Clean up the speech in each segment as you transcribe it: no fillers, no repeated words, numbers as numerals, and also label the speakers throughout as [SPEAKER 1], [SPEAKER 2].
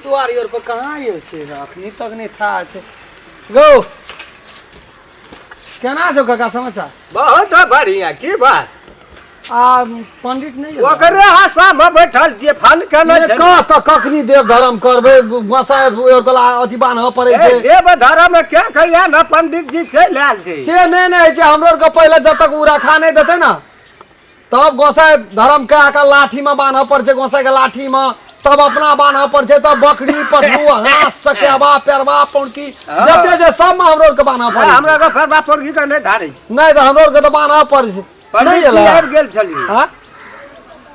[SPEAKER 1] दुआरी और पर कहाँ आयल छै? अखनी तक नहि था छै। गौ, केना छौ काका समाचार?
[SPEAKER 2] बहुत बढ़िया। की बात?
[SPEAKER 1] आ पंडित नहि एलै?
[SPEAKER 2] ओकरे आशा में बैठल छियै, फल केने
[SPEAKER 1] ने
[SPEAKER 2] छलियै।
[SPEAKER 1] कह तऽ कखनी देव धर्म करबै? गोसाइ ओकर अथी बान्हऽ पड़ै
[SPEAKER 2] ए,
[SPEAKER 1] छै।
[SPEAKER 2] देव धर्म के कहिया ने पंडित जी चलि आयल छै।
[SPEAKER 1] से नहि ने होइ छै। हमरो आरके पहिले जब तक ओ रखा नहि देतै ने, तब गोसाइ धर्म कए कऽ लाठीमे बान्हऽ पड़ै छै, गोसाइके लाठीमे, तब अपना बान्हऽ पड़ै छै, तब बकरी, पठरू, हाथ, चकेबा, पेरबा, पौड़की, जते जे सबमे हमरो आरके बान्हऽ पड़ै छै।
[SPEAKER 2] हमरा के फरबा पौड़की के नहि धारै छै।
[SPEAKER 1] नहि तऽ हमरो आरके तऽ बान्हऽ पड़ै छै। नहि
[SPEAKER 2] पंडित जी
[SPEAKER 1] एलै?
[SPEAKER 2] आबि गेल छलियै।
[SPEAKER 1] हाँ?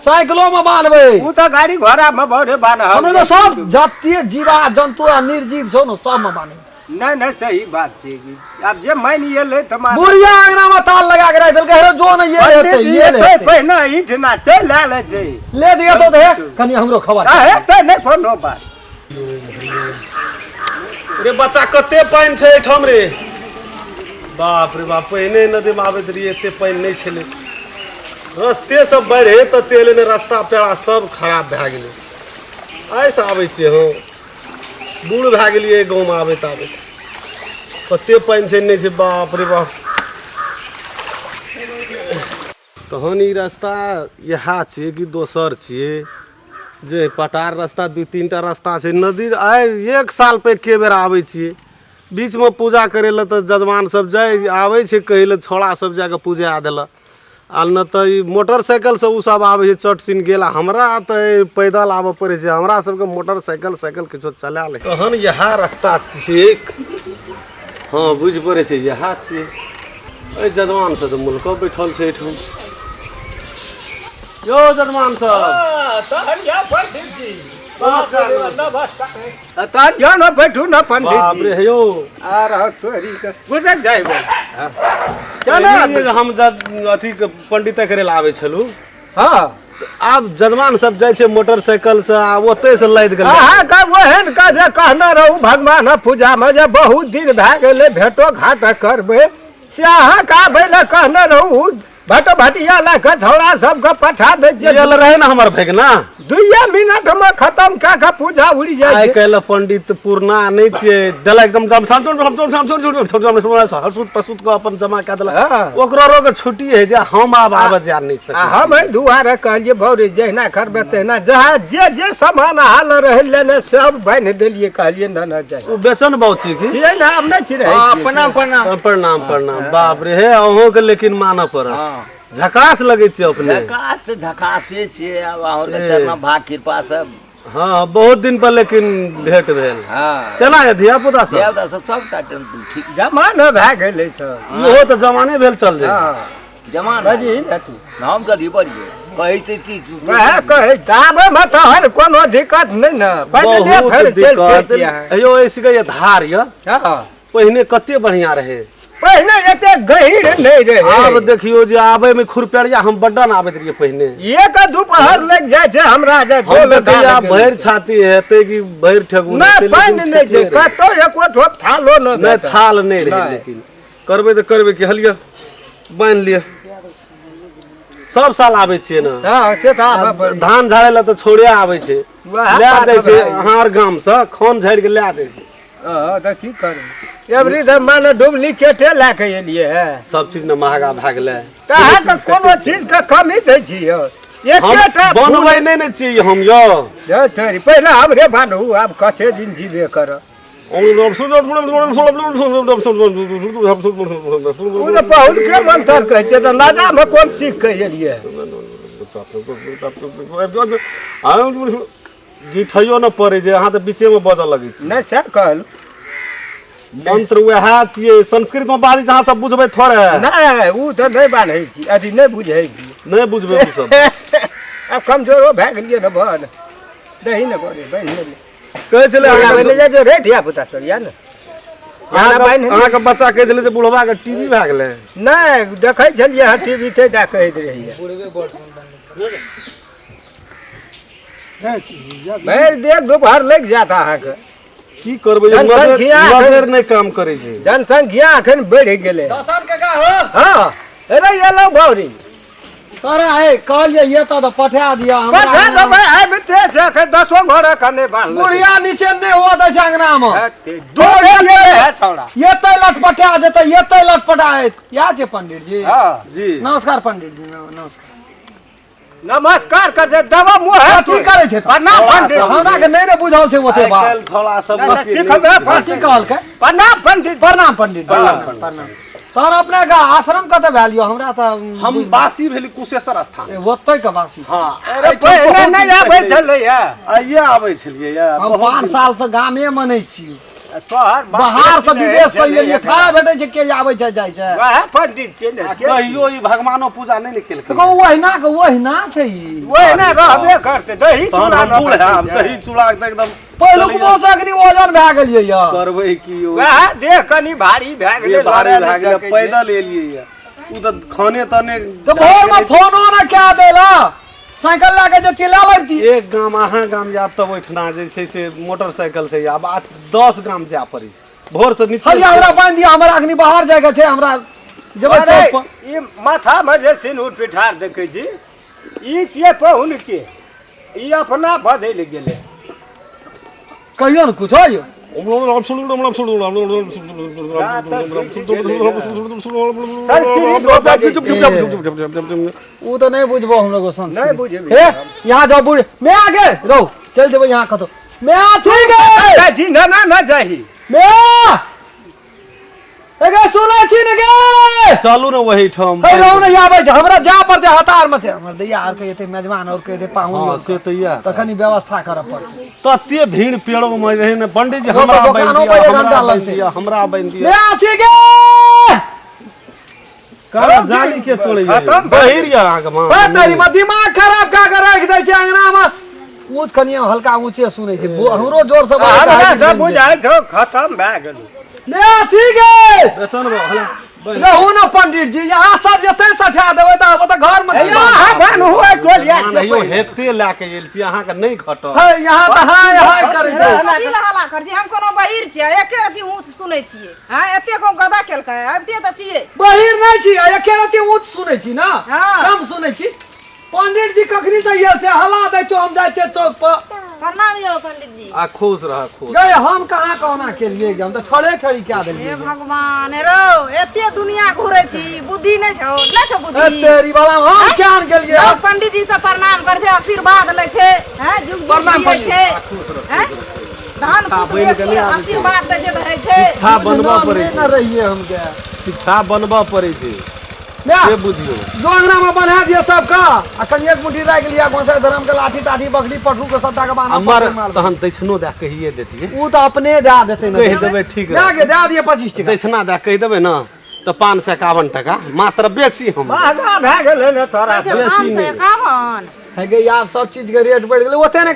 [SPEAKER 1] साइकिलोमे बान्हबै।
[SPEAKER 2] ओ तऽ गाड़ी घोड़ा मे भरे बान्हब।
[SPEAKER 1] हमरो तऽ सब जते जीवा जन्तु आ निर्जीव छौ ने, सबमे बान्हबै।
[SPEAKER 2] नहि नहि, सही बात छै की। आब जे मानि एलै तऽ मान।
[SPEAKER 1] बुढ़िया अंगना में ताल लगा के राखि देलकै, हेरो जो ने ये हेतै,
[SPEAKER 2] पंडित जी
[SPEAKER 1] ये
[SPEAKER 2] एतै
[SPEAKER 1] हेतै।
[SPEAKER 2] पहिने ईठ ना चलि आयल छै।
[SPEAKER 1] ले दिया तो दे, कनी हमरो खबर।
[SPEAKER 2] आ हेतै, नहि कोनो बात।
[SPEAKER 3] रे बच्चा, कते पानि छै एहिठाम रे? बाप रे बाप, पहिने नदीमे आबैत रहियै, एते पानि नहि छलै। रस्ते सब बढ़े तते एलै ने, रस्ता पेड़ा सब खराब भए गेलै। आइसँ आबै छियै हम, बूढ़ भए गेलियै गाँवमे आबैत आबैत। कते पानि छै, नहि छै, बाप रे बाप। तहन ई रास्ता इएह छियै कि दोसर छियै? जे पटार रास्ता, दू तीन टा रास्ता छै नदी। आइ एक साल पर एके बेर आबै छियै। बीचमे पूजा करै लए तऽ जजमान सब जाइ आबै छै कहै लए, छौड़ा सब जाकऽ पूजा देलक। आ नहि तऽ ई मोटरसाइकिलसँ ओ सब आबै छै, चट सिन गेल। आ हमरा तऽ पैदल आबऽ पड़ै छै। हमरा सबके मोटरसाइकिल साइकिल किछो चलायल तहन इएह रास्ता छियै। हँ, बुझि पड़ै छै इएह छियै। एहि जजमान से तऽ मुल्को बैठल छै एहिठाम। यौ जजमान साहब।
[SPEAKER 2] तहन या पंडित जी।
[SPEAKER 3] नमस्कार।
[SPEAKER 2] नमस्कार। तहन यौ ने बैठू ने पंडित
[SPEAKER 3] बाप
[SPEAKER 2] जी।
[SPEAKER 3] रे, हे यौ।
[SPEAKER 2] आ रह तोरी के गुजर जाइबे चलो।
[SPEAKER 3] पहिने जे हम जब अथी के पंडित करे लए आबै छलहुँ, आब जजमान सब जाइ छै मोटरसाइकिल से आ ओतै से लादि गेलै।
[SPEAKER 2] अहाँके ओहन के जे कहने रहू भगवान पूजामे जे बहुत दिन भए गेलै, भेटो घाट करबै, से अहाँके आबै लए कहने रहू। भट भटिया लए कऽ छौड़ा सबके पठा दै छियै।
[SPEAKER 3] गेल रहे ने हमर भगना।
[SPEAKER 2] 2 मिनटमे खतम कए कऽ पूजा उड़ि जाइ
[SPEAKER 3] आइ
[SPEAKER 2] छै।
[SPEAKER 3] काल्हि पंडित पुरना नहि छियै। देलक एकदम हसुत पसुत कऽ अपन जमा कए देलक। ओकरो रोग छुट्टी होइ छै, हम आब आबऽ जा नहि
[SPEAKER 2] आ
[SPEAKER 3] सकै।
[SPEAKER 2] हम एहि दुआरे कहलियै भौरी, जहिना करबै तहिना। जहाँ जे जे सामान अहाँ लग रहै लेने, सब बान्हि देलियै। कहलियै न न जाइ।
[SPEAKER 3] ओ बेचन बाबू छी की?
[SPEAKER 2] छियै ने, आब नहि छी रहै छियै।
[SPEAKER 4] प्रणाम, प्रणाम।
[SPEAKER 3] प्रणाम, प्रणाम। बाप रे, हे अहूँके लेकिन मानऽ पड़त, झकास लगै छै अपने।
[SPEAKER 4] झकास तऽ झकासे छियै। आब अहाँके चरणा भाग कृपा सब।
[SPEAKER 3] हँ, बहुत दिन पर लेकिन भेंट भेल। केना यऽ धिया पुता सब?
[SPEAKER 4] धिया पुता सब सबटा ठीक।
[SPEAKER 2] जमाना भए गेलै सब।
[SPEAKER 3] इहो तऽ जमाने भेल, चल जाय।
[SPEAKER 4] जमान।
[SPEAKER 2] बजही ने तू।
[SPEAKER 4] हम कथी बजियै? कहै छै की?
[SPEAKER 2] वएह कहै छै, आबैमे तहन कोनो दिक्कत नहि ने? पैदले
[SPEAKER 3] बहुत
[SPEAKER 2] फेर चलि
[SPEAKER 3] दिक्कत
[SPEAKER 2] छियै अहाँ।
[SPEAKER 3] यौ, एहि के धार यऽ। पहिने कते बढ़िया रहे।
[SPEAKER 2] पहिने एते गहीर नहि रहे।
[SPEAKER 3] आब देखियो जे आबे में खुरपेरिया हम बड्डन आबैत रहियै पहिने।
[SPEAKER 2] एक दुपहर लागि जाइ छै हमरा जे
[SPEAKER 3] हम
[SPEAKER 2] डोल
[SPEAKER 3] देखैया
[SPEAKER 2] डाल गेल।
[SPEAKER 3] भरि छाती हेतै कि भरि ठेहुन
[SPEAKER 2] नहि
[SPEAKER 3] हेतै, लेकिन
[SPEAKER 2] पानि नहि छै
[SPEAKER 3] ठीके रहै।
[SPEAKER 2] कतौ एको ठोप थालो नहि
[SPEAKER 3] नहि
[SPEAKER 2] भेटल।
[SPEAKER 3] थाल नहि रहै।
[SPEAKER 2] नहि।
[SPEAKER 3] लेकिन करबै तऽ करबै कि हलियै बान्हि लिअ। सब साल आबै छियै ने।
[SPEAKER 2] हँ, से तऽ आबऽ पड़ै।
[SPEAKER 3] धान झाड़ै लए तऽ छोड़े आबै छै।
[SPEAKER 2] वएह
[SPEAKER 3] लए
[SPEAKER 2] बात
[SPEAKER 3] दै छै।
[SPEAKER 2] भए
[SPEAKER 3] अहाँ आर गामसँ खन झाड़ि के लए दै छै।
[SPEAKER 2] हँ, तऽ की करबै? एबरी तऽ माने डुप्लीकेटे लए कऽ एलियै हे।
[SPEAKER 3] सब चीज ने महगा भए गेलै।
[SPEAKER 2] तऽ अहाँके कोनो चीजके कमी दै छी यौ?
[SPEAKER 3] हम
[SPEAKER 2] एकेटा
[SPEAKER 3] बनबै नहि ने छियै हम यौ।
[SPEAKER 2] यौ तोरी, पहिले हमरे बान्हू, आब कते दिन जीबे करब? ओ तऽ बहुतके मंत्र कहै छै, तऽ नाजामे कोन सीख कऽ एलियै?
[SPEAKER 3] गिठैयो ने पड़ै छै, अहाँ तऽ बीचेमे बजऽ लगै छी।
[SPEAKER 2] नहि, सएह कहलहुँ।
[SPEAKER 3] मंत्र वएह छियै, संस्कृत मे बाजै छै, अहाँ सब बुझबै थोड़े?
[SPEAKER 2] नहि, ओ तऽ नहि बान्है छी, अथी नहि बुझै छी।
[SPEAKER 3] नहि बुझबै ओ सब।
[SPEAKER 2] आब कमजोरो भए गेलियै ने। बड़ दही ने बड़े बान्हि लेलियै।
[SPEAKER 3] कहै छलै
[SPEAKER 2] आबै नहि जाइ रे धिया पुता सब या ने।
[SPEAKER 3] अहाँके बच्चा कहै छलै जे बुढ़वा के टीवी भए गेलै।
[SPEAKER 2] नहि, देखै छलियै हँ टीवी, ताहि दए कहैत रहियै। भरि देख दुपहर लागि जायत अहाँके।
[SPEAKER 3] की करबै जे
[SPEAKER 2] जनसंख्या
[SPEAKER 3] नजर नहि काम करै छै।
[SPEAKER 2] जनसंख्या एखन बढ़ि गेलै।
[SPEAKER 1] दर्शन काका हो।
[SPEAKER 2] हँ, अरे एलहुँ भौरी।
[SPEAKER 1] तोरा हे कहलियै ये तऽ पठा दिअ हमरा।
[SPEAKER 2] पठा देबै, आबिते छै एखन दसो घर एखन नहि बान्हल।
[SPEAKER 1] बुढ़िया नीचे नहि हुआ दै छै अंगना मे।
[SPEAKER 2] दू बेर है छौड़ा।
[SPEAKER 1] एतै लटपटा जेतै, एतै लटपटा इएह छै पंडित जी।
[SPEAKER 2] हँ।
[SPEAKER 3] जी।
[SPEAKER 1] नमस्कार पंडित जी, नमस्कार।
[SPEAKER 2] नमस्कार कर दे दवा मुँह है।
[SPEAKER 1] कथी करै छै तऽ?
[SPEAKER 2] प्रणाम पंडित।
[SPEAKER 1] हमरा के नहि ने बुझल छै ओते बात।
[SPEAKER 3] आइ काल्हि छौड़ा सब
[SPEAKER 2] नहि, नहि, सिखबै।
[SPEAKER 1] कथी कहलकै?
[SPEAKER 2] प्रणाम पंडित।
[SPEAKER 1] प्रणाम पंडित जी, प्रणाम प्रणाम। तहन अपने के आश्रम कतऽ भेल यौ? हमरा तऽ
[SPEAKER 3] हम बासी भेली कुशेश्वर स्थान।
[SPEAKER 1] ओतै के बासी?
[SPEAKER 3] हँ।
[SPEAKER 2] अरे पहिने नहि आबै छलैया।
[SPEAKER 3] आइए आबै छलियै या।
[SPEAKER 1] हम 5 साल से गामे मे नहि छी।
[SPEAKER 2] तोहर बाप
[SPEAKER 1] बाहर से
[SPEAKER 2] नहि
[SPEAKER 1] विदेश से
[SPEAKER 2] छलैया।
[SPEAKER 1] एलियै, थोड़ा भेटै छै के आबै छै जाइ छै।
[SPEAKER 2] वएह पंडित छै ने के?
[SPEAKER 3] कहियो ई भगवानो पूजा नहि ने केलकै।
[SPEAKER 1] देखो ओहिना के ओहिना छै ई।
[SPEAKER 2] ओहिना रहबे करतै, दही
[SPEAKER 3] तहन
[SPEAKER 2] चूड़ा
[SPEAKER 3] हम बूढ़ हैब,
[SPEAKER 2] नहि
[SPEAKER 3] दही चूड़ा के तऽ एकदम
[SPEAKER 1] पहिलुकबो से अखनी वजन भए गेलियै यऽ।
[SPEAKER 3] करबै की यौ?
[SPEAKER 2] वएह देह कनि भारी भए गेलै,
[SPEAKER 3] ये भारी
[SPEAKER 2] लड़ै नहि
[SPEAKER 3] भए गेलै।
[SPEAKER 2] सकै छै।
[SPEAKER 3] पैदल एलियै या ओ तऽ खाने तने।
[SPEAKER 1] तऽ भोर मे फोनो ने कए देला, साइकिल लए के जतियै लए लैती।
[SPEAKER 3] एक गाम अहाँ गाम जायब तब ओहिठिना जे छै से मोटरसाइकिल से आब 8-10 गाम जाय पड़ै छै भोर से नीचे।
[SPEAKER 1] हरिया हमरा बान्हि दिअ, हमरा अखनी बाहर जायके छै, हमरा जेबै
[SPEAKER 2] अरे,
[SPEAKER 1] चौक पर।
[SPEAKER 2] ई माथामे जे सिनूर पिठार देखै छी, ई छियै पहुन के, ई अपना बदलि गेलै।
[SPEAKER 1] कहियो ने कुछो यौ।
[SPEAKER 2] संस्कृत बाजै छै।
[SPEAKER 1] ओ तऽ नहि बुझबो हम लोग संस्कृत।
[SPEAKER 2] नहि बुझबै।
[SPEAKER 1] हे यहाँ जाओ बूढ़ मैं आगे रहो, चल जेबै यहाँ कतौ मैं ठीक है।
[SPEAKER 2] जी ना ना ना जाही।
[SPEAKER 1] मैं एगे सुनै छी ने गे?
[SPEAKER 3] चलू ने वही ठाम।
[SPEAKER 1] हे रहू ने, आबै छै, हमरा जा पड़तै, हतार मे छै हमर दैया आर के एते मेजबान और के एते पाहुन।
[SPEAKER 3] हँ से तऽ इएह।
[SPEAKER 1] तऽ कनी व्यवस्था करऽ पड़तै।
[SPEAKER 3] तते भीड़ पेड़ो मे रहै ने पंडित जी।
[SPEAKER 1] ओ तऽ
[SPEAKER 3] हमरा बान्हि
[SPEAKER 1] दोकानो
[SPEAKER 3] दिअ,
[SPEAKER 1] पर एक
[SPEAKER 3] हमरा
[SPEAKER 1] घंटा
[SPEAKER 3] बान्हि
[SPEAKER 1] लगतै।
[SPEAKER 3] दिअ, हमरा बान्हि दिअ।
[SPEAKER 1] मैं छी गे।
[SPEAKER 3] कहाँ जाली के तोड़ै?
[SPEAKER 2] खतम।
[SPEAKER 3] बहिर यऽ अहाँके माँ।
[SPEAKER 1] हे तेरी में दिमाग खराब कऽ के राखि दै छै अंगना मे। ऊँच कनिए हल्का ऊँचे सुनै छै, हमरो जोर से बजै
[SPEAKER 2] हमरा
[SPEAKER 1] छै।
[SPEAKER 2] तऽ बुझाइ छौ खतम भए गेलै।
[SPEAKER 1] ले ठीक है।
[SPEAKER 3] बेचन बा, हला, बान्हि।
[SPEAKER 1] रहू ने पंडित जी, यहाँ सब जते सठा देबै तऽ आब तऽ घर मे की
[SPEAKER 2] अहाँ
[SPEAKER 1] बात?
[SPEAKER 2] बान्हू एहि टोलिया
[SPEAKER 3] मान
[SPEAKER 2] के।
[SPEAKER 3] हेयौ हेते लए के गेल छी, अहाँके नहि घटत।
[SPEAKER 1] हे यहाँ तऽ हाय हाय करै छै।
[SPEAKER 5] कथी लए हल्ला करै छी? हम कोनो बहिर छियै? एके रति ऊँच सुनै छियै। हँ, एते को गदा केलकै, आबिते तऽ छियै।
[SPEAKER 1] बहिर नहि छी, एके रति ऊँच सुनै छी ने।
[SPEAKER 5] हँ।
[SPEAKER 1] कम सुनै छी। पंडित जी कखनी से आयल छै, हल्ला दै छौ, हम जाइ छियै चौक पर।
[SPEAKER 5] प्रणाम यौ पंडित जी।
[SPEAKER 3] आ खुश रह, खुश।
[SPEAKER 1] गए हम कहाँ कहुना केलियै, हम तऽ ठड़े ठड़ी कए देलियै।
[SPEAKER 5] हे भगवान, रौ एते दुनिया घुरै छी, बुद्धि नहि छौ, नहि छौ
[SPEAKER 1] ए
[SPEAKER 5] बुद्धि?
[SPEAKER 1] तेरी वाला हम क्या गेलियै।
[SPEAKER 5] लोक पंडित जी से प्रणाम करै छै, आशीर्वाद लै छै, हैं, जुग जुग
[SPEAKER 1] प्रणाम
[SPEAKER 5] जियै
[SPEAKER 1] पंडित।
[SPEAKER 5] छै, हैं, धन
[SPEAKER 3] शिक्षा
[SPEAKER 5] पुत्र
[SPEAKER 3] बनि गेलै आब।
[SPEAKER 5] आशीर्वाद दै छै तऽ होइ छै।
[SPEAKER 3] शिक्षा बनबऽ पड़ै
[SPEAKER 1] नहि
[SPEAKER 3] छै।
[SPEAKER 1] ने रहियै हम गे।
[SPEAKER 3] शिक्षा बनबऽ पड़ै छै।
[SPEAKER 1] ले,
[SPEAKER 3] से बुझियौ।
[SPEAKER 1] जो अंगना में बन्हा दिए सबके आ कनि एक मुट्ठी राखि लिअ गोसाई धर्म के लाठी ताठी बकरी पटरू के सबटा के बान्हऽ
[SPEAKER 3] हमर
[SPEAKER 1] पड़तै माल।
[SPEAKER 3] तहन दक्षिणो दए कहिए देतियै।
[SPEAKER 1] ऊ तऽ अपने दए देतै ने।
[SPEAKER 3] कहि देबै ठीक
[SPEAKER 1] दए के दए दिए 25 टका।
[SPEAKER 3] दक्षिणा दए कहि देबै ने तऽ 551 टका मात्र बेसी हम।
[SPEAKER 2] महगा भए गेलै ने तोरा।
[SPEAKER 5] 551।
[SPEAKER 1] है गे यार, सब चीज के रेट बढ़ि गेलै ओते ने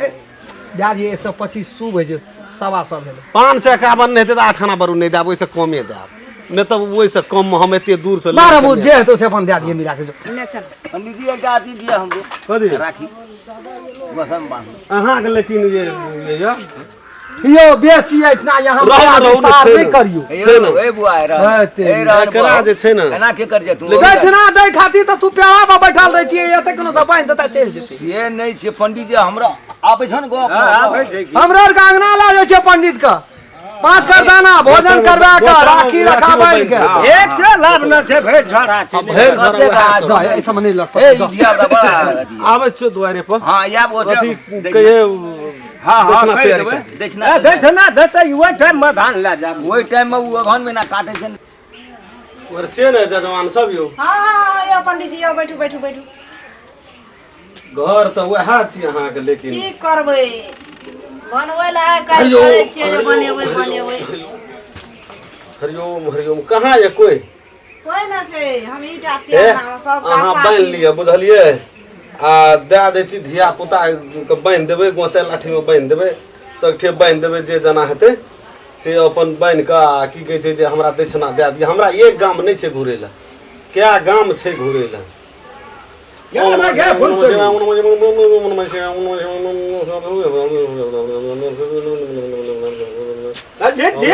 [SPEAKER 1] दए दिए 125 शुभ होइ छै, 125 भेलै।
[SPEAKER 3] 551 नहि हेतै तऽ 8 आना बरू नहि देब, ओहिसँ कमे देब, नहि तऽ ओहिसँ कम हम एते दूर से
[SPEAKER 1] 12 बुझ जे हेतौ से अपन दए दिए मिला के जो।
[SPEAKER 5] ले चल।
[SPEAKER 4] पंडित जी, एकटा अथी दिअ हमरो।
[SPEAKER 3] कथी?
[SPEAKER 4] राखी गोसम बान्हू।
[SPEAKER 3] अहाँके लेकिन ये ये यऽ,
[SPEAKER 1] यौ बेसी एहिठिना यहाँ
[SPEAKER 3] रहू ने, रहू ने,
[SPEAKER 1] विस्तार
[SPEAKER 3] छै
[SPEAKER 1] नहि
[SPEAKER 3] ने।
[SPEAKER 1] करियौ।
[SPEAKER 3] छै ने।
[SPEAKER 4] ए बुआ,
[SPEAKER 1] हे तेरी।
[SPEAKER 4] ए रहन
[SPEAKER 3] एकरा
[SPEAKER 4] बुआ।
[SPEAKER 3] जे छै ने।
[SPEAKER 4] एना के कर जेतू?
[SPEAKER 1] दक्षिणा दै खातिर तऽ तू पेड़ा पर बैठल रहै छियै, एते कोनो सब बान्हि देता चलि जेतै।
[SPEAKER 4] से नहि छै पंडित जी, हमरा आबै छौ ने गप?
[SPEAKER 2] आबै छै की?
[SPEAKER 1] हमरा आरके अंगना लए जाइ छै पंडित के 5 करदाना भोजन करवा के राखी रखा बान्हि के।
[SPEAKER 2] एक ते लाभ न छै, भरि झोरा छै।
[SPEAKER 3] भरि झोरा
[SPEAKER 4] कतेक
[SPEAKER 3] उएह
[SPEAKER 4] आदमी?
[SPEAKER 3] सब।
[SPEAKER 1] दऽ, एहि सबमे नहि लटपट
[SPEAKER 4] ए, ई
[SPEAKER 1] दऽ।
[SPEAKER 4] धिया पुता बड़ा अथी।
[SPEAKER 3] आबै छियौ दुआरे पर।
[SPEAKER 4] हँ, आयब ओते।
[SPEAKER 3] अथी कहिए।
[SPEAKER 4] हँ हँ,
[SPEAKER 3] दक्षिणा
[SPEAKER 4] कहि
[SPEAKER 3] तैयारी
[SPEAKER 4] देबै
[SPEAKER 3] कऽ।
[SPEAKER 4] दक्षिणा।
[SPEAKER 2] ए, दक्षिणा देतै ओहि टाइममे धान लए जायब।
[SPEAKER 4] ओहि टाइम मे ओ अगहन महीना काटै छै ने।
[SPEAKER 3] और से ने जजमान सब यौ।
[SPEAKER 5] हँ हँ हँ यौ पंडित जी, यौ बैठू बैठू बैठू।
[SPEAKER 3] घर तऽ उएह छी अहाँके लेकिन।
[SPEAKER 5] की करबै, बनबै लए आइ काल्हि करै छियै जे बनेबै बनेबै।
[SPEAKER 3] हरिओम हरिओम। कहाँ यऽ कोइ?
[SPEAKER 5] कोइ नहि छै, हम ईटा छियै
[SPEAKER 3] हे
[SPEAKER 5] अंगनामे सब।
[SPEAKER 3] अहाँ बान्हि लिअ, बुझलियै? आ दए दै छी धिया पुताके, बान्हि देबै, गोसाइ लाठीमे बान्हि देबै, सगठे बान्हि देबै, जे जेना हेतै से अपन बान्हि कऽ। आ की कहै छै जे हमरा दक्षिणा दए दिअ। हमरा एक गाम नहि छै घुरै लए, कए गाम छै घुरै लए।
[SPEAKER 2] जी जी।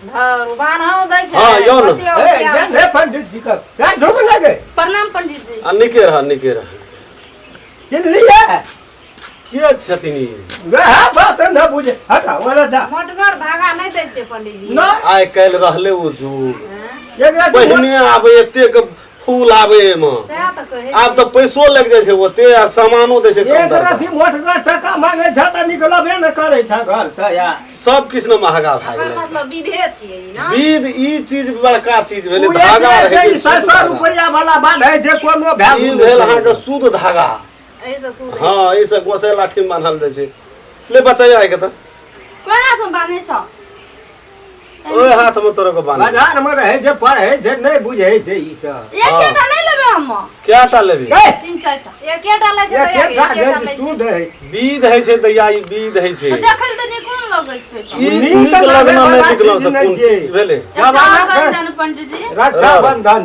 [SPEAKER 5] धरू बान्हौ दै छै।
[SPEAKER 3] हँ, यौ ने।
[SPEAKER 5] कते रुपैआ?
[SPEAKER 2] पंडित जी का झुक लगे।
[SPEAKER 6] प्रणाम पंडित जी।
[SPEAKER 3] आ नीके रह, नीके रह।
[SPEAKER 2] चिन्हलियै?
[SPEAKER 3] के छथिन ई?
[SPEAKER 2] वएह बात न बुझे, हटा ओरा जा।
[SPEAKER 5] मोटगर धागा नहि दै छियै पंडित जी।
[SPEAKER 2] नहि।
[SPEAKER 3] आइ काल्हि रहले ओ जुग।
[SPEAKER 2] एकरा
[SPEAKER 3] पहिने आबे एतेक फूल आबे एहिमे,
[SPEAKER 5] सएह तऽ कहै।
[SPEAKER 3] आब तऽ पैसो लागि जाइ छै ओते आ सामानो दै छै कम
[SPEAKER 2] एक
[SPEAKER 3] दर्जा।
[SPEAKER 2] रति मोटगर टका मांगे छ तऽ निकलबे ने करै छ घर से। या
[SPEAKER 3] सब किछु ने महगा भए
[SPEAKER 5] एकर
[SPEAKER 3] गेलै।
[SPEAKER 5] मतलब विधे छियै ई ना?
[SPEAKER 3] विध ई चीज बड़का चीज भेलै,
[SPEAKER 2] उ एक
[SPEAKER 3] धागा
[SPEAKER 2] बेर
[SPEAKER 3] रहै
[SPEAKER 2] जे
[SPEAKER 3] छै
[SPEAKER 2] ई सौ
[SPEAKER 3] शुद्ध
[SPEAKER 2] सौ
[SPEAKER 3] धागा।
[SPEAKER 2] रुपैआ वाला बान्है छै कोनो
[SPEAKER 3] ई
[SPEAKER 2] वैल्यू
[SPEAKER 3] भेल अहाँके शुद्ध धागा।
[SPEAKER 5] एहिसँ शुद्ध?
[SPEAKER 3] हँ, एहिसँ गोसाइ लाठी मे बान्हल जाइ छै। ले बचैया आइ के तऽ
[SPEAKER 6] कोन हाथ में बांधे छौ?
[SPEAKER 3] ओहि हाथ मे तोरा के बान्ह।
[SPEAKER 2] बाजार मे रहै छै, पढ़ै छै, नहि बुझै छै ई सब।
[SPEAKER 6] एकेटा नहि लेबै हम।
[SPEAKER 3] कएटा लेबही?
[SPEAKER 2] ए,
[SPEAKER 6] तीन चारिटा।
[SPEAKER 5] एकेटा लै छै तऽ
[SPEAKER 2] एकेटा
[SPEAKER 5] एकेटा
[SPEAKER 2] जे
[SPEAKER 5] लै छै।
[SPEAKER 2] शुद्ध है।
[SPEAKER 3] विध होइ छै दैया, ई विध होइ छै।
[SPEAKER 6] तऽ देखै लए तऽ नीको ने लगैत छै।
[SPEAKER 3] ई
[SPEAKER 2] नीक
[SPEAKER 3] नीक
[SPEAKER 2] लगै
[SPEAKER 3] लगना नहि
[SPEAKER 2] वाला
[SPEAKER 3] निकल
[SPEAKER 2] चीज
[SPEAKER 3] से
[SPEAKER 2] नहि
[SPEAKER 3] कोन
[SPEAKER 2] छै।
[SPEAKER 3] चीज भेलै?
[SPEAKER 6] एकटा
[SPEAKER 2] जमाना
[SPEAKER 6] और
[SPEAKER 2] के
[SPEAKER 6] बान्हि दे ने पंडित जी।
[SPEAKER 2] रक्षाबंधन।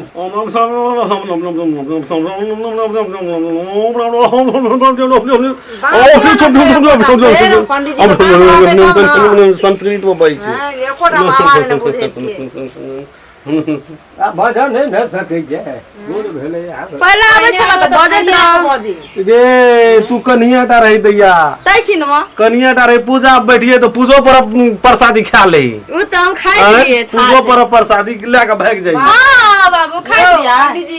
[SPEAKER 3] संस्कृत में बजै छै।
[SPEAKER 5] हँ, एकोटा आवाज नहि बुझै छियै।
[SPEAKER 2] आ भजन नहि भए सकै छै, दूर भेलै आब।
[SPEAKER 6] पहिले आबै छल तऽ बजैत
[SPEAKER 5] कनिया
[SPEAKER 6] रहौ।
[SPEAKER 5] बजी।
[SPEAKER 3] गे तू कनिया टा रही दैया।
[SPEAKER 6] तैखिन मे
[SPEAKER 3] कनिया टा रही, पूजा बैठिए तऽ पूजो पर प्रसादी खा ले।
[SPEAKER 6] ओ तऽ हम खाइत रहियै।
[SPEAKER 3] पूजो पर प्रसादी लए कऽ भागि जाइ।
[SPEAKER 6] हँ बाबू, खाइत रहियै।
[SPEAKER 5] पंडीजी।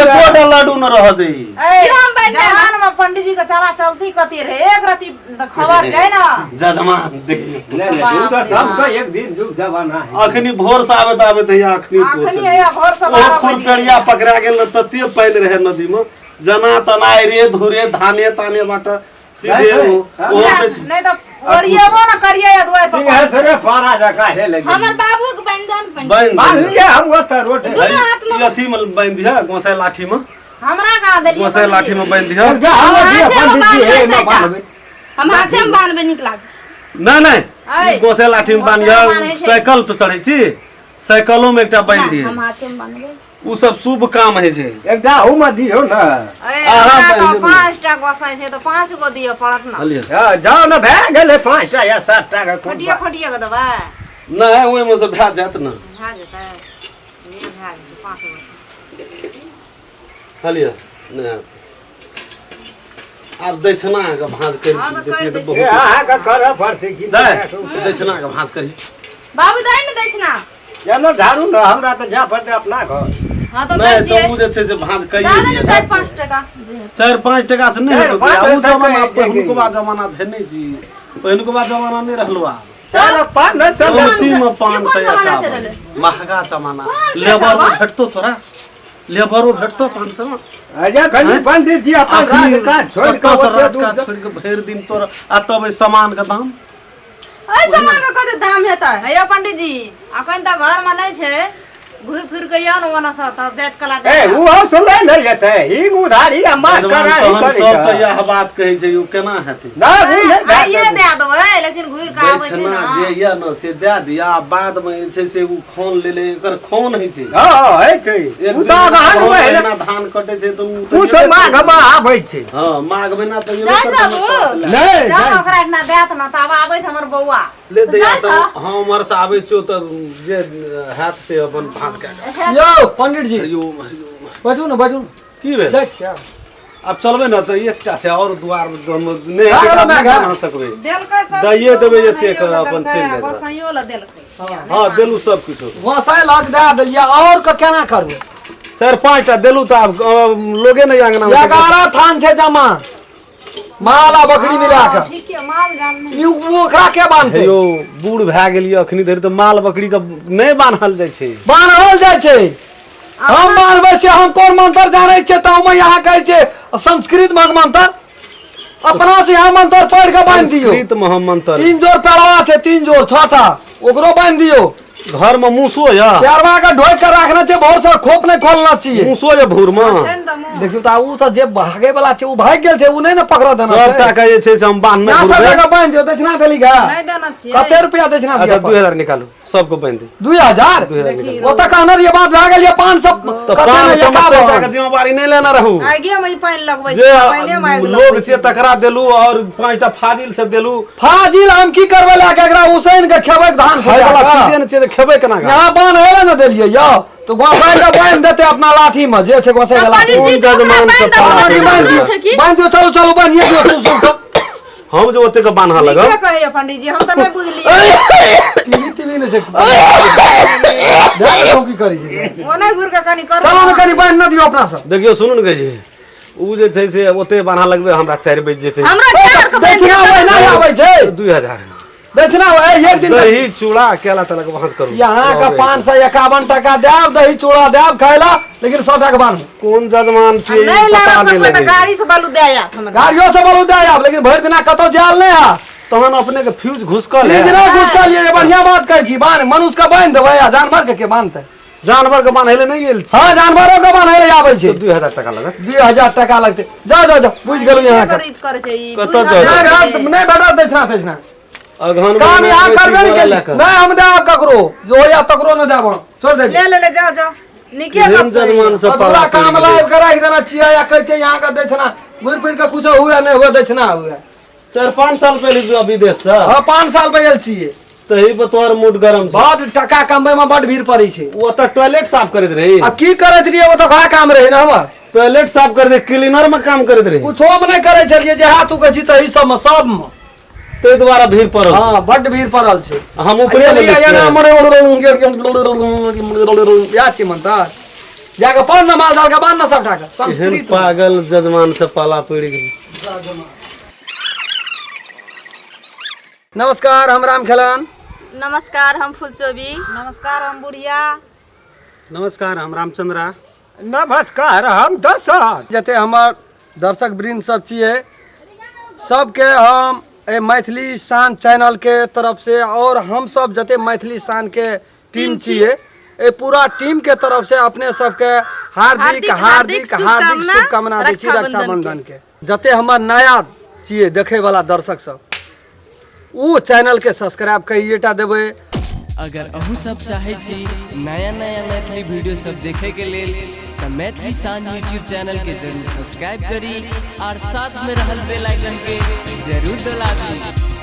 [SPEAKER 3] एकोटा लड्डू न रह दे।
[SPEAKER 5] ए,
[SPEAKER 6] हम बाजि देब।
[SPEAKER 5] जवान में पंडीजी के चला चलती कते रहे, एक रति तऽ खबर जाय ना।
[SPEAKER 3] जजमान देखियौ।
[SPEAKER 2] नहि नहि, उ तऽ सबके एक दिन जुग जमाना है।
[SPEAKER 3] अखनी भोर से आबैत आबैत हैया अखनी
[SPEAKER 5] अखनी
[SPEAKER 3] पहुँचल।
[SPEAKER 5] हैया भोर से
[SPEAKER 3] ओ
[SPEAKER 5] 12 बजे।
[SPEAKER 3] खुरपेरिया पकड़ा गेल ने, तते पानि रहे नदी में, जना तना रे धुरे धाने ताने बाट सीधे
[SPEAKER 2] नहीं,
[SPEAKER 3] ओ
[SPEAKER 2] नहीं।
[SPEAKER 3] ओ तऽ
[SPEAKER 5] नहि तऽ ओरियेबो न करियै या दुआरि पर।
[SPEAKER 2] सिंहेश्वरे पारा जकाँ हे लगे।
[SPEAKER 6] हमर बाबू के बान्हि दे ने पंडित।
[SPEAKER 3] बान्हि
[SPEAKER 2] बान्ह
[SPEAKER 3] दिहऽ।
[SPEAKER 2] लिअ, हम ओतऽ रोटे।
[SPEAKER 6] दुनू हाथ में।
[SPEAKER 3] ई अथी में बान्हि दिहऽ, गोसाइ लाठी में।
[SPEAKER 5] हमरा कहाँ देलियै
[SPEAKER 3] गोसाइ
[SPEAKER 5] पंडीजी?
[SPEAKER 3] लाठी में बान्हि दिहऽ।
[SPEAKER 2] एकटा हमर दिअ
[SPEAKER 6] हाथे में
[SPEAKER 2] पंडित जी, हे
[SPEAKER 6] बान्हबै
[SPEAKER 2] एहिमे
[SPEAKER 6] सैटा।
[SPEAKER 2] बान्हबै।
[SPEAKER 6] हम हाथे में बान्हबै, नीक लागै छै।
[SPEAKER 3] नहि नहि,
[SPEAKER 5] ऐ,
[SPEAKER 3] ई गोसाइ लाठी में
[SPEAKER 5] गोसाइ
[SPEAKER 3] बान्हि
[SPEAKER 5] बान्है छै।
[SPEAKER 3] साइकिल पे चढ़ै छी, साइकिलो में एकटा बान्हि
[SPEAKER 6] नहि,
[SPEAKER 3] दिहऽ।
[SPEAKER 6] हम हाथे में बान्हबै।
[SPEAKER 3] उ सब शुभ काम होइ छै।
[SPEAKER 2] एकटा अहूमे दियौ ने।
[SPEAKER 5] ए,
[SPEAKER 3] आराम
[SPEAKER 5] हमरा तऽ
[SPEAKER 3] बान्हि देबै।
[SPEAKER 5] 5टा गोसाइ छै तऽ 5 गो दिअ पड़त ने।
[SPEAKER 3] हलियै।
[SPEAKER 2] हँ, जाउ ने, भए गेलै 5टा या 7टा के कोन
[SPEAKER 5] फटिए
[SPEAKER 2] बात।
[SPEAKER 5] फटिए के देबै?
[SPEAKER 3] नहि, ओहिमे से भए जायत ने।
[SPEAKER 5] भए जेतै, लिअ, भए जेतै, 5 गो छै।
[SPEAKER 3] हलियै, नहि हैत। आब दक्षिणा के भाँज करि
[SPEAKER 5] हँ, तऽ
[SPEAKER 3] देतियै
[SPEAKER 5] करि
[SPEAKER 3] तऽ
[SPEAKER 5] दै
[SPEAKER 3] बहुत।
[SPEAKER 2] ए, अहाँके करऽ पड़तै कि
[SPEAKER 3] दे दक्षिणा के भाँज करी।
[SPEAKER 6] बाबू, दै ने दक्षिणा।
[SPEAKER 2] चलो झाड़ू ने, हमरा तऽ जाय पड़तै अपना घर।
[SPEAKER 5] हँ तऽ दै
[SPEAKER 3] नहि तऽ
[SPEAKER 5] छियै।
[SPEAKER 3] ओ जे छै से भाँज
[SPEAKER 6] दऽ
[SPEAKER 3] कहिए
[SPEAKER 6] दे ने
[SPEAKER 3] दिअ।
[SPEAKER 6] 4-5 टका जे हेतै।
[SPEAKER 3] 4-5 टका से नहि
[SPEAKER 2] चारि
[SPEAKER 3] हेतौ।
[SPEAKER 2] पाँच
[SPEAKER 3] ओ
[SPEAKER 2] पैसा
[SPEAKER 3] जमाना
[SPEAKER 2] कहै छै
[SPEAKER 3] पहिलुकबा जमाना धेने छी, पहिलुकबा जमाना नहि रहलो आब।
[SPEAKER 2] चारि पाँच नहि सब।
[SPEAKER 3] पंक्ति में
[SPEAKER 6] ई
[SPEAKER 3] 500
[SPEAKER 6] कोन जमाना
[SPEAKER 3] एकावन।
[SPEAKER 6] चललै?
[SPEAKER 3] महगा जमाना।
[SPEAKER 6] 500
[SPEAKER 3] लेबर
[SPEAKER 6] एकावन?
[SPEAKER 3] भेटतो तोरा? लेबरो भेटतो 500 में?
[SPEAKER 2] अच्छा खनी पंडित जी अपन
[SPEAKER 3] अखनी
[SPEAKER 2] राज काज छोड़ि कऽ
[SPEAKER 3] कतऽसँ
[SPEAKER 2] ओते
[SPEAKER 3] राज
[SPEAKER 2] दूर
[SPEAKER 3] काज
[SPEAKER 2] से-
[SPEAKER 3] छोड़ि कऽ भरि दिन तोरा आ तब एहि सामान के दाम।
[SPEAKER 6] एहि सामान के कते दाम हेतै?
[SPEAKER 5] हैया पंडीजी, अखन तऽ घरमे नहि छै, घुरि फिर के यौ ने ओनसँ तब जाइत कला
[SPEAKER 2] ए
[SPEAKER 5] देख।
[SPEAKER 2] ओहो सुनले नहि जेतै, हिंग उधारी आ मार
[SPEAKER 3] भगवान
[SPEAKER 2] कराही
[SPEAKER 3] तहन
[SPEAKER 2] करै
[SPEAKER 3] सब तऽ
[SPEAKER 2] छै।
[SPEAKER 3] इएह बात कहै छै, यौ केना हेतै?
[SPEAKER 2] नहि, ओ नहि भए
[SPEAKER 5] आइए
[SPEAKER 2] सकै।
[SPEAKER 5] दए देबै, लेकिन घुरि कऽ आबै छै
[SPEAKER 3] दक्षिणा
[SPEAKER 5] ने।
[SPEAKER 3] जे यऽ ने से दए दिअ आ बादमे जे छै से ओ खोन लेले, एकर खोन होइ छै।
[SPEAKER 2] हँ होइ छै।
[SPEAKER 3] एक
[SPEAKER 2] ओ
[SPEAKER 3] दू
[SPEAKER 2] तऽ
[SPEAKER 3] महीना
[SPEAKER 2] अगहन
[SPEAKER 3] खोन
[SPEAKER 2] महिना
[SPEAKER 3] महीना धान कटै छै तऽ ओ तऽ
[SPEAKER 2] ओ
[SPEAKER 3] जेबे
[SPEAKER 2] सब माघ
[SPEAKER 3] करतै।
[SPEAKER 2] मे आबै छै।
[SPEAKER 3] हँ, माघ महीना तऽ जेबे
[SPEAKER 6] जाइ
[SPEAKER 3] करतै
[SPEAKER 6] बाबू।
[SPEAKER 3] पाँच लाख।
[SPEAKER 2] नहि
[SPEAKER 5] जाउ
[SPEAKER 2] जाइ।
[SPEAKER 5] ओकरा एहिठिना देत ने तब आबै छै हमर बौआ।
[SPEAKER 3] ले दैया
[SPEAKER 6] जाइ
[SPEAKER 3] तऽ
[SPEAKER 6] छह।
[SPEAKER 3] हँ, उम्हर से आबै छियौ तऽ जे हैत से अपन भात कए कऽ।
[SPEAKER 1] यौ पंडित जी।
[SPEAKER 3] हरिओम हरिओम।
[SPEAKER 1] बैठू ने, बैठू ने।
[SPEAKER 3] की भेल?
[SPEAKER 1] जाइ छियै आब।
[SPEAKER 3] आब चलबै ने तऽ एकटा छै और दुआर नहि
[SPEAKER 1] भए
[SPEAKER 3] हेतै
[SPEAKER 1] गेलौ
[SPEAKER 3] तऽ आब
[SPEAKER 1] माय
[SPEAKER 3] नहि
[SPEAKER 1] घर।
[SPEAKER 3] बान्ह सकबै।
[SPEAKER 5] देलकै सब।
[SPEAKER 3] दैये देबै एतेक, अपन चलि जाइत।
[SPEAKER 5] गोसाइयो लए देलकै।
[SPEAKER 3] हँ, देलू सब किछु।
[SPEAKER 1] गोसाइ लग दए देलियै, और के केना करबै?
[SPEAKER 3] 4-5टा देलू तऽ आब लोगे नहि अंगना मे।
[SPEAKER 1] 11 थान छै जमा, माल आ बकरी मिला कऽ।
[SPEAKER 5] ठीक है, माल जाल नहि।
[SPEAKER 1] ई ओकरा के बान्हतै?
[SPEAKER 3] हे यौ, बूढ़ भए गेलियै, अखनी धरि तऽ माल बकरी के नहि बान्हल जाइ छै।
[SPEAKER 1] बान्हल जाइ छै। हम बान्हबै से हम कोन मंत्र जानै छियै? तऽ हम यहाँ कहै छियै संस्कृत में मंत्र, अपना से यहाँ मंत्र पढ़ि कऽ बान्हि दियौ।
[SPEAKER 3] संस्कृत मे हम मंत्र
[SPEAKER 1] 3 जोड़ पेड़वा छै, 3 जोड़ 6टा, ओकरो बान्हि दियौ।
[SPEAKER 3] घर मे मूसो यऽ?
[SPEAKER 1] पेड़वा के ढोकि के राखने छै, भोर से खोप नहि खोलना चाहिए।
[SPEAKER 3] मूसो यऽ भूर मे?
[SPEAKER 5] छै ने तऽ मुँह।
[SPEAKER 1] देखियौ तऽ ओ तऽ जे भागे वाला छै ओ भागि गेल छै, ओ नहि ने पकड़ देना छै।
[SPEAKER 3] सबटा के जे छै से हम बान्हने
[SPEAKER 1] यहाँ सब
[SPEAKER 3] घुरबै।
[SPEAKER 1] टका बान्हि दियौ। दक्षिणा देली गा?
[SPEAKER 5] नहि देने छियै।
[SPEAKER 1] कते रुपया दक्षिणा
[SPEAKER 3] अच्छा
[SPEAKER 1] दिअ?
[SPEAKER 3] 2000 निकालू, सबके बान्हि दे।
[SPEAKER 1] 2000 ओतऽ कहने रहियै बात भए गेल ये 500।
[SPEAKER 3] तऽ 500 मे 100 के जिम्मेवारी नहि लेने रहू।
[SPEAKER 5] आगे में ई पानि लगबै
[SPEAKER 3] जे
[SPEAKER 5] छै, पानिए में आगि
[SPEAKER 3] लोग
[SPEAKER 5] लगबै
[SPEAKER 3] छै तकरा देलू और 5टा फाजिल से देलू।
[SPEAKER 1] फाजिल हम की करबै लए के एकरा उसैन के खेबै धान
[SPEAKER 3] खाय वाला
[SPEAKER 1] फुला
[SPEAKER 3] चीजे नहि छै तऽ खेबै केना गा?
[SPEAKER 1] यहाँ बान्ह हेले ने देलियै यौ, तऽ गोसाई के बान्हि देतै अपना लाठी में, जे छै गोसाई के लाठी।
[SPEAKER 6] पंडित जी
[SPEAKER 3] कोन
[SPEAKER 6] ओकरा
[SPEAKER 3] जजमान
[SPEAKER 6] बान्हि
[SPEAKER 3] से
[SPEAKER 6] दहो,
[SPEAKER 3] पाला
[SPEAKER 1] बान्हि
[SPEAKER 6] ओकरा
[SPEAKER 1] दियौ,
[SPEAKER 6] छै की?
[SPEAKER 1] बान्हि दियौ, चलू चलू बान्हिए दियौ सुन सुन कऽ।
[SPEAKER 3] हम जे ओतेक बान्हऽ
[SPEAKER 5] नीके
[SPEAKER 3] लगब।
[SPEAKER 5] कहैया पंडीजी, हम तऽ नहि बुझलियै।
[SPEAKER 1] टीवी टीवी नहि छै, देख की करै छै।
[SPEAKER 5] ओने घुरि कऽ कनि करू।
[SPEAKER 1] चलू ने कनि बान्हि न दियौ अपना सब।
[SPEAKER 3] देखियौ सुनू ने कहै छी, उ जे छै से ओते बान्हऽ लगबै हमरा 4 बजि जेतै।
[SPEAKER 6] हमरा चार के बान्हि
[SPEAKER 1] दक्षिणा
[SPEAKER 6] दियौ।
[SPEAKER 1] ओहिना आबै छै।
[SPEAKER 3] 2000
[SPEAKER 1] दक्षिणा एक दिन
[SPEAKER 3] दही चूड़ा केला तेला के भाँज करू।
[SPEAKER 1] यहाँ के 551 टका देब, दही चूड़ा देब खाय ला, लेकिन 100 टका बान्हू।
[SPEAKER 3] कोन जजमान छियै
[SPEAKER 5] नहि
[SPEAKER 3] पता
[SPEAKER 5] लड़ा
[SPEAKER 3] नहि
[SPEAKER 5] सकबै तऽ
[SPEAKER 3] लगै।
[SPEAKER 5] गाड़ी से बालू दए आयत हमरा।
[SPEAKER 1] गाड़ियो से बालू दए आयब, लेकिन भरि दिना कतौ जायल नहि हैत।
[SPEAKER 3] तहन अपने के फ्यूज घुसकल
[SPEAKER 1] फ्यूज
[SPEAKER 3] है।
[SPEAKER 1] नहि घुसकल ये, बढ़िया बात कहै छी। बान्ह मनुष्य के बान्हि देबै आ जानवर के के बान्हतै?
[SPEAKER 3] जानवर के बान्है लए नहि गेल छी।
[SPEAKER 1] हँ, जानवरो के बान्है लए आबै छै।
[SPEAKER 3] 2000 टका लागत।
[SPEAKER 1] 2000 टका लगतै। जाउ जाउ जाउ, बुझि गेलहुँ यहाँ के।
[SPEAKER 5] करै करै छै ई
[SPEAKER 3] कतऽ
[SPEAKER 5] 2000
[SPEAKER 3] जाउ?
[SPEAKER 1] नहि भेटत दक्षिणा तक्षिणा।
[SPEAKER 3] अगहन
[SPEAKER 1] काम
[SPEAKER 3] महीना
[SPEAKER 1] यहाँ
[SPEAKER 3] मे
[SPEAKER 1] करबे नहि
[SPEAKER 3] बेसी
[SPEAKER 1] केली।
[SPEAKER 3] लए कऽ।
[SPEAKER 1] नहि हम देब ककरो, जो होइया तकरो नहि देब हम, छोड़ि दे।
[SPEAKER 5] ले ले ले, जाओ जाओ, नीके
[SPEAKER 3] केहन
[SPEAKER 5] गप कहैया।
[SPEAKER 3] जजमान से
[SPEAKER 1] अधूरा
[SPEAKER 3] पाला
[SPEAKER 1] काम
[SPEAKER 3] पड़ि गेलै।
[SPEAKER 1] लाबि के राखि देने छियै आ कहै छै यहाँ के दक्षिणा, घुरि फिर के कुछो हुए नहि हुए दक्षिणा हुए।
[SPEAKER 3] 4-5 साल पहिले जो विदेश से।
[SPEAKER 1] हँ, 5 साल पे गेल छियै।
[SPEAKER 3] तही पर तोहर मूड गरम छै।
[SPEAKER 1] बड टका कमबै में बड भीड़ पड़ै छै।
[SPEAKER 3] ओ ओतऽ टॉयलेट साफ करैत रही।
[SPEAKER 1] आ की करैत रहियै, ओतऽ वएह काम रहै ने हमर।
[SPEAKER 3] टॉयलेट साफ करैत रही, क्लीनर में काम करैत रही।
[SPEAKER 1] कुछो मे नहि करै छलियै, जे हाथ उगै छी तही सबमे सबमे।
[SPEAKER 3] ताहि दुआरे भीड़ पड़ल छै।
[SPEAKER 1] हँ, बड भीड़ पड़ल छै।
[SPEAKER 3] हम ऊपरे मे
[SPEAKER 1] एना मरे इएह छियै मंत्र। जाके पढ़ ने, माल जाल के बान्ह ने सबटा के
[SPEAKER 3] एहन
[SPEAKER 1] संस्कृत।
[SPEAKER 3] पागल जजमान से पाला पड़ि गेल।
[SPEAKER 1] नमस्कार, हम राम खेलन।
[SPEAKER 6] नमस्कार, हम फुलचोबी।
[SPEAKER 5] नमस्कार, हम बुढ़िया।
[SPEAKER 3] नमस्कार, हम रामचंद्रा।
[SPEAKER 2] नमस्कार, हम दशरथ।
[SPEAKER 1] जते हमर दर्शक वृंद सब छियै सबके हम ए मैथिली शान चैनल के तरफ से और हम सब जते मैथिली शान के टीम छियै ए पूरा टीम के तरफ से अपने सबके हार्दिक हार्दिक हार्दिक शुभकामना दै छी रक्षाबंधन के। जते हमर नया छियै देखे वाला दर्शक सब ओ चैनल के सब्सक्राइब कहिएटा देबै।
[SPEAKER 7] अगर अहूँ सब चाहै छी नया नया मैथिली वीडियो सब देखे के लेल तऽ मैथिली शान यूट्यूब चैनल के जरूर सब्सक्राइब करी और साथ में रहल बेल आइकन के जरूर दबा दी।